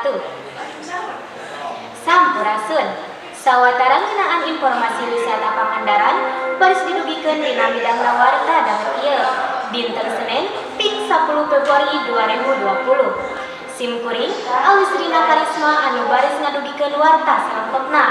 Wabarakatuh. Sampurasun. Sawatara ngeunaan informasi wisata Pangandaran baris didugikeun dina midangna warta danget ieu. Dinten Senin, ping 10 Februari 2020. Sim kuring Awis Rina Karisma anu baris ngadugikeun warta salengkepna.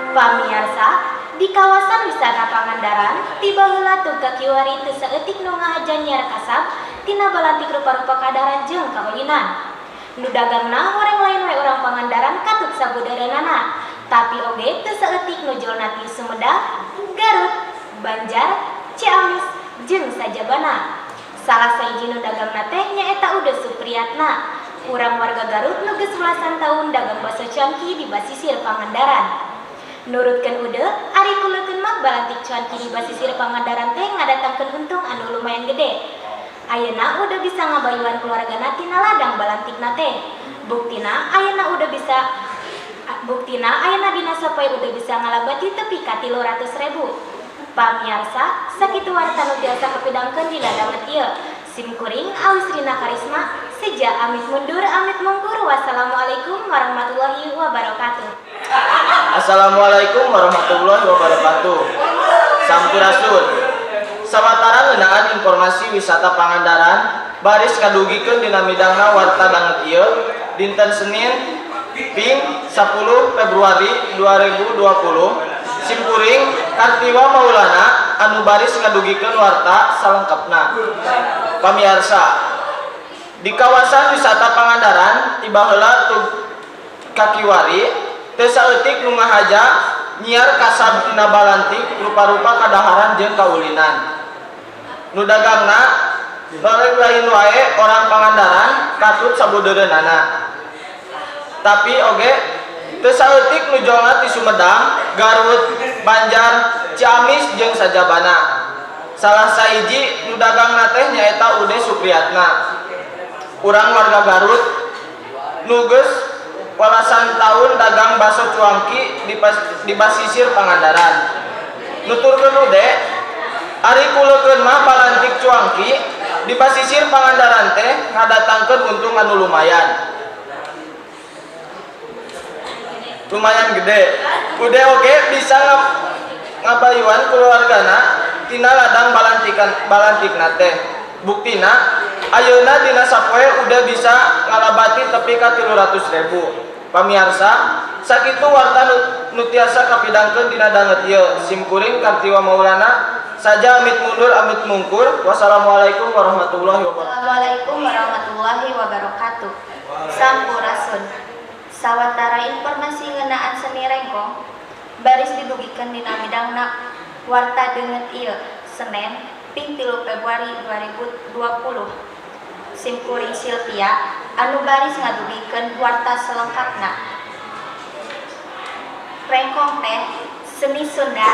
Pamiarsa, di kawasan wisata Pangandaran tiba heula teu kakiwari teu saeutik nu ngahaja nyiar kasab tina balantik rupa-rupa kadaharan jeung kaulinan. Nu dagangna horeng lain we urang Pangandaran katut sabudeureunana, tapi oge teu saeutik nu jolna ti Sumedang, Garut, Banjar, Ciamis, jeung sajabana. Salah sahiji nu dagangna teh nyaeta Ude Supriyatna, urang warga Garut nu geus belasan tahun dagang baso cuanki di basisir Pangandaran. Nurutkeun Ude, ari kuleukeun mah balantik cuanki di basisir Pangandaran teh ngadatangkeun untung anu lumayan gede. Ayeuna Ude bisa ngabayuan keluargana tina ladang balantikna teh. Buktina ayeuna dina sapoe Ude bisa ngalabati tepi ka 300.000. Pamiarsa, sakitu warta nu tiasa kapidangkeun dina danget ieu. Sim kuring Awis Rina Karisma, seja amit mundur amit mungkur. Wassalamualaikum warahmatullahi wabarakatuh. Assalamualaikum warahmatullahi wabarakatuh. Sampurasun. Sawatara ngeunaan informasi wisata Pangandaran baris kadugikeun dina midangna warta danget ieu dinten Senin ping 10 Februari 2020. Simkuring Kartiwa Maulana anu baris ngadugikeun warta salengkepna. Pamiarsa, di kawasan wisata Pangandaran tiba heula teu kakiwari teu saeutik nu ngahaja nyiar kasab tina balantik rupa-rupa kadaharan jeung kaulinan. Nu dagangna lain wae orang Pangandaran katut sabudeureunana, tapi oge teu saeutik nu jolna ti Sumedang, Garut, Banjar, Ciamis, jeung sajabana. Salah sahiji nu dagangna teh nyaeta Ude Supriyatna, urang warga Garut nu geus welasan tahun dagang baso cuangki di basisir Pangandaran. Nuturkeun Ude, ari kuleukeun mah balantik cuangki di basisir Pangandaran teh ngadatangkeun untung anu lumayan lumayan gede. Ude oge bisa ngabayuan keluargana tina ladang balantikna teh. Buktina ayeuna dina sapoe udah bisa ngalabati tepi ka 300.000. Pamiarsa, sakitu warta nu tiasa kapidangkeun dina danget ieu. Sim kuring Kartiwa Maulana, saja amit mundur amit mungkur. Wassalamualaikum warahmatullahi wabarakatuh. Assalamualaikum warahmatullahi wabarakatuh. Sampurasun. Sawatara informasi ngeunaan seni rengkong baris didugikeun dina midangna warta deungeut ieu Senin ping 3 Februari 2020. Sim kuring Silvia anu baris ngadugikeun warta selengkapna. Rengkong teh seni Sunda.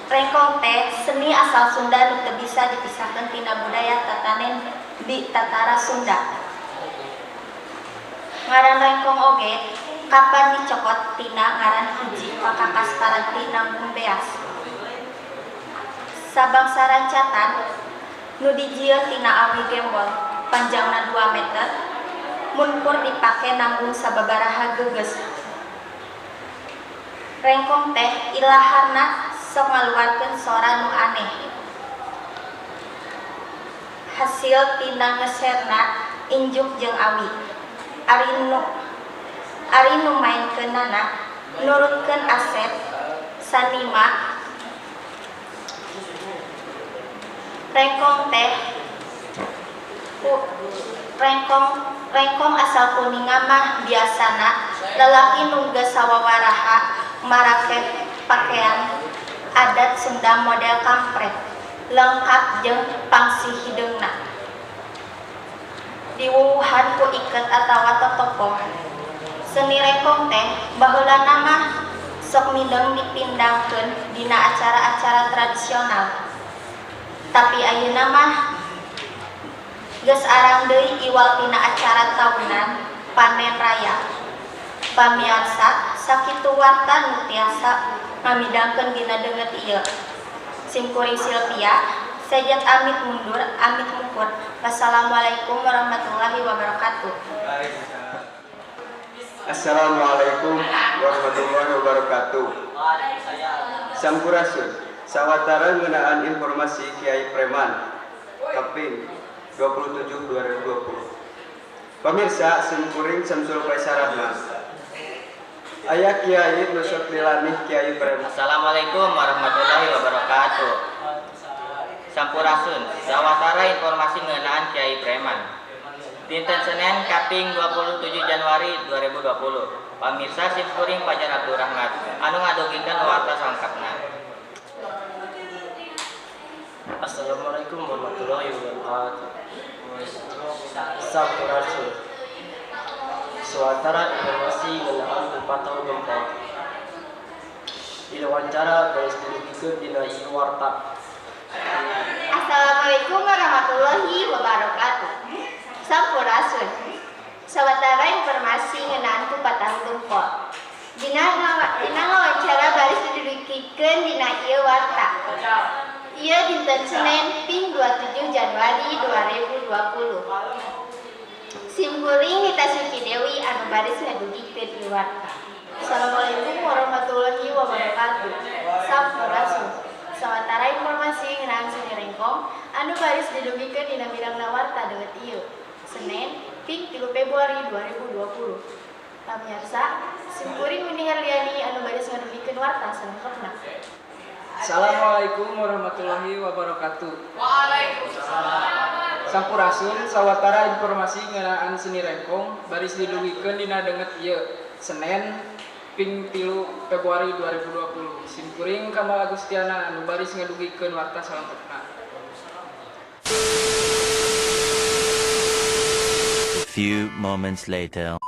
Rengkong teh seni asal Sunda nu teu bisa dipisahkeun tina budaya tatanen di Tatara Sunda. Ngaran rengkong oge kapan dicokot tina ngaran hiji pakakas paranti nanggung beas. Sabangsa rancatan nu dijieun tina awi gembol, panjangna 2 meter, mun kur dipake nanggung sababaraha geges. Rengkong teh ilaharna sok ngaluarkeun sora nu aneh. Hasil tina ngeserna injuk jeung awi. Ari nu maenkeunana nurutkeun Asep Sanima. Rengkong teh rengkong asal Kuningan mah biasana lalaki nu geus sawawaraha marake pakean adat Sunda model kampret lengkap jeung pangsi hideungna, diwuwuhan ku iket atawa totopo. Seni rengkong teh baheulana mah sok mindeng dipindangkeun dina acara-acara tradisional, tapi ayeuna mah geus arang deui iwal tina acara taunan panen raya. Pamiarsa, sakitu warta nu tiasa ngamidangkeun dina deungeut ieu. Sim kuring Silvia, sejet amit mundur amit mungkur. Wassalamualaikum warahmatullahi wabarakatuh. Assalamualaikum warahmatullahi wabarakatuh. Sampurasun, sawatara ngeunaan informasi Kiai Preman Kaping 27 2020. Pemirsa, simkuring Samsul Faisal Rahman. Aya Kiai nu sok dilanih Kiai Preman. Assalamualaikum warahmatullahi wabarakatuh. Sampurasun, sawatara informasi ngeunaan Kiai Preman. Dinten Senin kaping 27 Januari 2020. Pamirsa, simkuring Fajar Abdurrahman anu ngadugikeun warta salengkapna. Assalamualaikum warahmatullahi wabarakatuh. Sampurasun. Sawatara informasi ngeunaan kupat tahu gempol. Dina wawancara baris didugikeun dina ieu warta. Assalamualaikum warahmatullahi wabarakatuh. Sampurasun. Sawatara informasi ngeunaan kupat tahu gempol. Dina wawancara baris didugikeun dina ieu warta. Ieu dinten Senin ping 27 Januari 2020. Simkuring Nita Suci Dewi anu baris ngadugikeun ieu warta. Assalamualaikum warahmatullahi wabarakatuh. Sampurasun. Sawatara informasi ngeunaan seni rengkong anu baris didugikeun dina bidangna warta deungeut ieu. Senin, ping 3 Februari 2020. Pamirsa, simkuring Wini Herliani anu baris ngadugikeun warta salengkapna. Assalamualaikum warahmatullahi wabarakatuh. Waalaikumsalam. Sampurasun, sawatara informasi ngeunaan seni rengkong baris didugikeun dina deungeut ieu. Senin ping 3 Februari 2020. Simkuring Kamal Agustiana anu baris ngadugikeun warta salengkapna. Few moments later.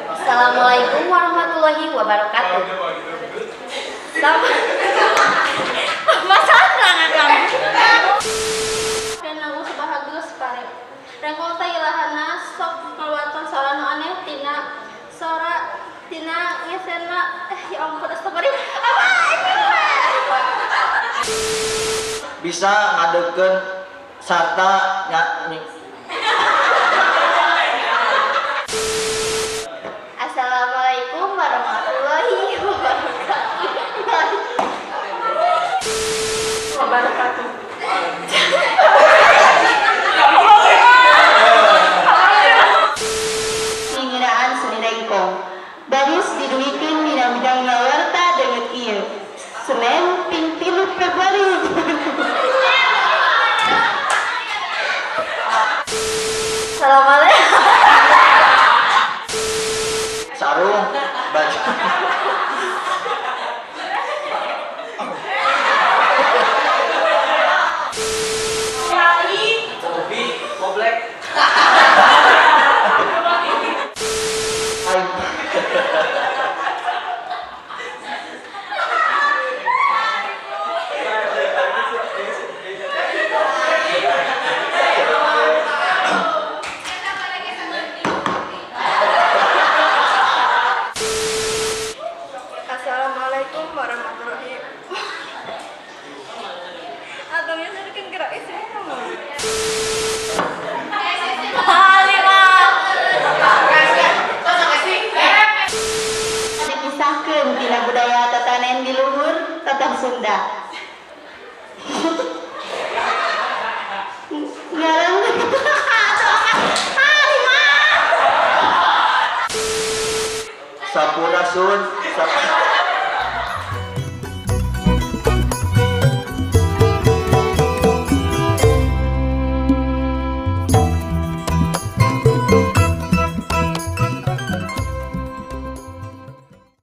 Assalamualaikum warahmatullahi wabarakatuh. Sama masalah kamu. Dan lagu sebahagus pare. Rengkong teh ilahana sok ngaluarkeun sora nu aneh tina sora tina ngesena, ya ampun, astagfirullah. Apa ini mah? Bisa ngadegkeun sarta Assalamualaikum warahmatullahi wabarakatuh. Wabarakatuh. Ngeunaan seni rengkong baris didugikeun dina bidangna warta deungeut ieu. Senin ping 3 Februari. Assalamualaikum. Sarung baju. Hobi goblek. Aing. Assalamualaikum warahmatullahi. Atau biasa kan gerak istri kamu. Dikisahkeun tina budaya tatanen di luhur tatah Sunda. Ngaran Sampurasun.